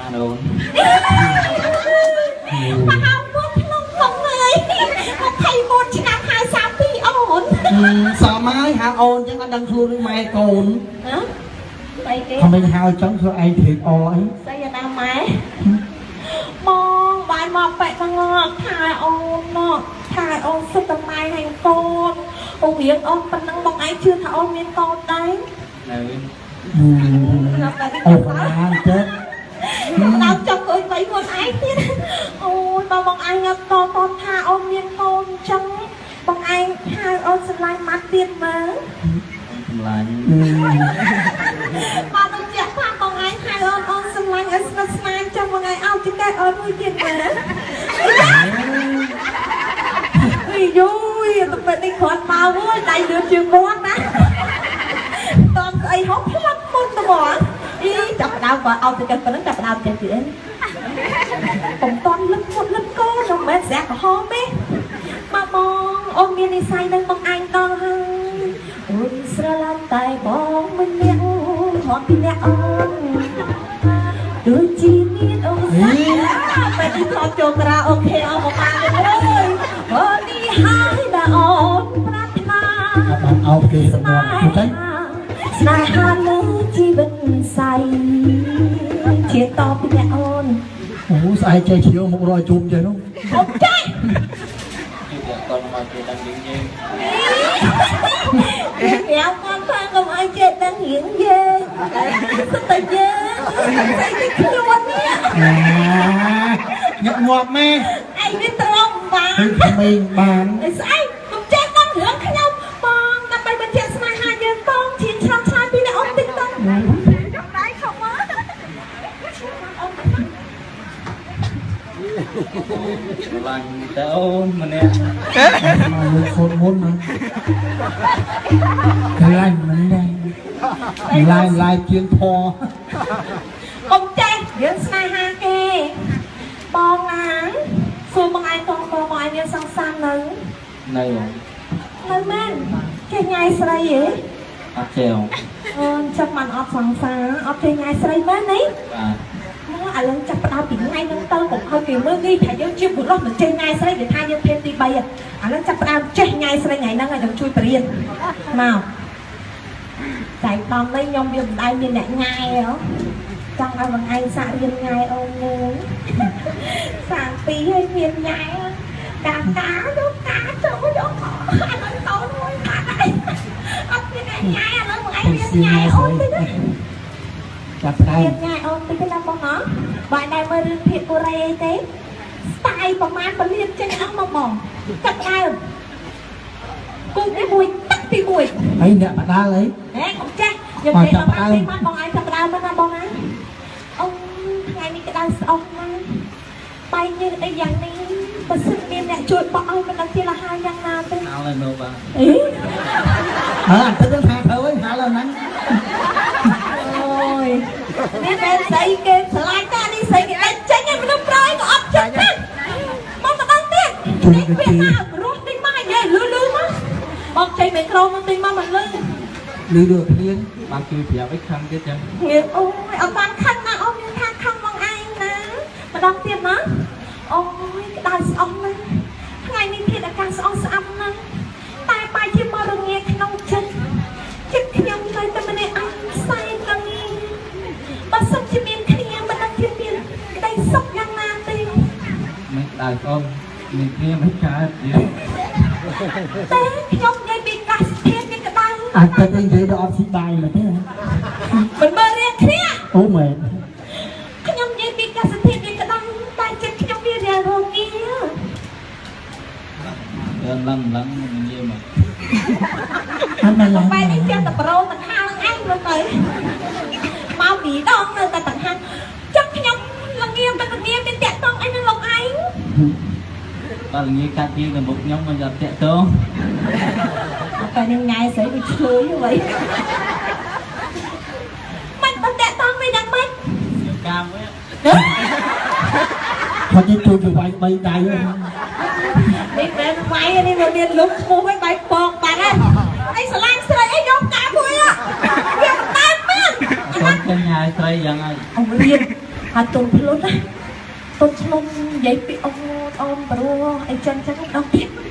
បានអូន មកហៅពុតក្នុងក្នុងហើយ24ឆ្នាំហើយ32អូន សមហើយហៅអូនចឹងអត់ដឹងខ្លួននឹងម៉ែកូន ហ៎ស្អីគេ ខំមិនហៅចឹងធ្វើឯងព្រេកអអី ស្អីណាម៉ែបងបាយមកប៉ែកងកថែអូនមកថែអូនសុទ្ធតែម៉ែហើយកូនអូរៀងអូនប៉ុណ្ណឹងបងឯងជឿថាអូនមានកូនដែរ នៅ អូកណាចិត្ត ដល់ចុះអើយបីខ្លួនឯងទៀតអូយបើបងឯងអត់តតថាអូនមានកូនអញ្ចឹងបងឯងហៅអូនស្រឡាញ់ម៉ាត់ទៀតមើល សម្លាញ់ បើដូចជាថាបងឯងហៅអូនអូនស្រឡាញ់ឲ្យស្និទ្ធស្នាលចឹងបងឯងឲ្យចង្កេះអូនមួយទៀតមើលអីយូយទៅពេលនេះគ្រាន់មកអើយដៃលឿនជាងមាត់ណាតនស្អីហូបផ្លាប់មុនទៅហ្មងអីចាប់ដើមបើឲ្យចង្កេះប៉ុណ្ណឹងចាប់ដើមចេះទៀតអីកុំតន់លឹកមុតលឹកកូនមិនមែនស្រាក្រហមទេមកបងអូនមាននិស័យនឹងបងឯងដល់ហើយអូនស្រឡាញ់តែបងម្នាក់ហត់ពីអ្នកអូនដូចជាមានអូនសាពេលនេះធ្លាប់ចូលក្រាអូខេអស់មកបានទេអើយអូនេះហើយដែលអូនប្រាថ្នា បានអោបគេសម្រាប់ទៅ ស្នេហាលើជីវិតសៃជាតពីអ្នកអូន អូស្អែកចេះជ្រាវមករយជុំចេះនោះ អូចេះ គឺតែកូនមកគេដឹងយើងយើង ញ៉ាំគាត់ថាកុំឲ្យចេះដឹងរៀងយើងសុទ្ធតែយើងស្អីគេខ្លួននេះ ញាក់ងាប់ម៉ែ ឯងវាត្រង់បាន ឃើញក្មេងបាន ស្អីកុំចេះដឹងរឿងខ្ញុំបងដើម្បីបញ្ជាក់ស្នេហាយើងតងជាឆ្លងឆ្លើយពីអ្នកអូនតិចទៅចង់ដៃខំមក សម្លាញ់តែអូនម្នាក់ មកលុយខូនមុនណាកលាញ់មិនដែរឡាយឡាយជាងផ កុំចេះយើងស្នេហាគេបងណាសួរបងឯងតងបងបងឯងមានសង្សារនៅ នៅបង នៅមែនចេះញ៉ៃស្រីហ៎ អត់ចេះ អូនចាប់បានអត់សង្សារអត់ចេះញ៉ៃស្រីមែនទេ បាទ មកឥឡូវចាប់ផ្ដើមពីថ្ងៃហ្នឹងទៅកុំឲ្យគេមើលងាយថាយើងជាបុរសមិនចេះញ៉ៃស្រីគេថាយើងភេទទី3ឥឡូវចាប់ផ្ដើមចេះញ៉ៃស្រីថ្ងៃហ្នឹងឲ្យខ្ញុំជួយបរៀនមកចៃដងនេះខ្ញុំវាមិនដែលមានអ្នកញ៉ែហ៎ចង់ឲ្យបងឯងសាករៀនញ៉ែអូនមួយសាកពីរឲ្យមានញ៉ែកាកាយកកាចូលយកអានោះតូនមួយបាត់ហើយអត់មានអ្នកញ៉ែឥឡូវបងឯងរៀនញ៉ែអូនតិចណា ចាប់ដើម រៀនញ៉ែអូនតិចណាបងណោះបើដែរមើលរឿងភាពកូរ៉េអីទេស្ទាយប្រមាណពលានចេញអស់មកបងចាប់ដើមគូទី1ទឹកទី1 ហើយអ្នកបដាលអី ហេកុំចេះយើងនិយាយមកបានបងឯងចាប់ដើមណាបងណាអូថ្ងៃនេះក្តៅស្អុះណាស់បែកញើសអីយ៉ាងនេះបើសិនមានអ្នកជួយបោះឲ្យមិនដឹងជាលហើយយ៉ាងណាទេ ហៅហើយមើលបាទ អី អើអាទឹកហ្នឹងថាធ្វើអីហាល់ហ្នឹង អូយនេះមែនស្អីគេឆ្លាញ់តានេះស្អីគេដាច់ចេញឲ្យមនុស្សប្រយក៏អត់ចិត្តដែរមកម្ដងទៀតនេះវាថារស់តិចមកនិយាយលឺលឺមកបងចេញមីក្រូមកតិចមកមិនលឺ លឺលឺភ្លៀង បានជួយប្រាប់ឲ្យខឹងទៀតចឹង ងាអូយអត់បានខឹងណាអូនមានថាខឹងបងឯងណាម្ដងទៀតណាអូយក្តៅស្អុះណាស់ថ្ងៃនេះធាតុអាកាសស្អុះស្អាប់ណាស់តែបែរជាមករងាក្នុងចិត្តចិត្តខ្ញុំនៅតែម្នាក់ឯងសែនរងាបើសិនជាមានគ្នាមិនដឹងជាមានក្តីសុខយ៉ាងណាទេ មិនក្តៅអូនមានគ្នាមិនកើតយើង តែខ្ញុំនិយាយពីកាសធាតុនេះក្តៅ អាទឹកនេះនិយាយដល់អត់ស៊ីបាយមកទេ មិនមើលរៀងគ្នា អូមែន ខ្ញុំនិយាយពីកាសធាតុនេះក្តៅតែចិត្តខ្ញុំវារារងា ដើមឡើងឡើងមិននិយាយមក អានឡើង បែរនេះចេះតែប្រូតង្ហានឹងឯងមើលទៅមកពីដងនៅតែតង្ហាចុះខ្ញុំល្ងាទៅល្ងាមានតាក់តងអីនឹងលោកឯង បាទល្ងាកាច់យើងទៅមុខខ្ញុំមិនអត់តាក់ទង តែនឹងញ៉ែស្រីវាឆ្លើយអ្វីមិនបើតាក់តងមិនដឹងមិន យកកាមវិញ គាត់និយាយជួយទៅវាយបីដៃហ្នឹង នេះមិនវាយនេះវាមានលុបឈ្មោះវិញបាយពកបាត់ហើយអីស្រឡាញ់ស្រីអីយកកាមួយវាមិនតាមមែន កូនចេញហើយស្រីយ៉ាងហើយ អមរៀន ហើយទុនភ្លុនណាទុនឆ្លុំនិយាយពីអូនអូនប្រួអីចឹងចឹងដល់ទៀត។